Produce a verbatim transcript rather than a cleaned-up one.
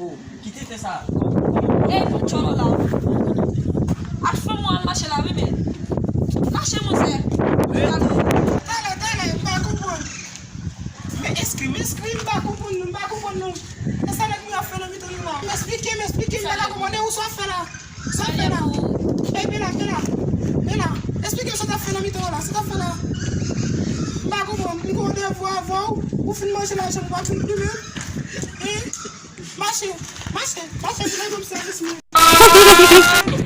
Oh, kite fè sa. Kòman? Ey, bon tchòlò la. Ak fanm ou al mache la, wi, men. Mache, monchè. Talè, talè, m pa konprann. Men eskrim, eskrim, m pa konprann nou, m pa konprann nou. E sa nèg mwen ap fè nan mitan nou la? M esplike, m esplike, m pa ka konprann. E ou sa w ap fè la? Sa w ap fè la? Ey, Bela, Bela, Bela, esplike m sa w t ap fè nan mitan an la, sa w t ap fè la? M pa konprann, m gen yon devwa avè w, ou fin manje lajan m, ou pa fin plimen. Hein? Mache, mache, mache, vin rann m sèvis mwen.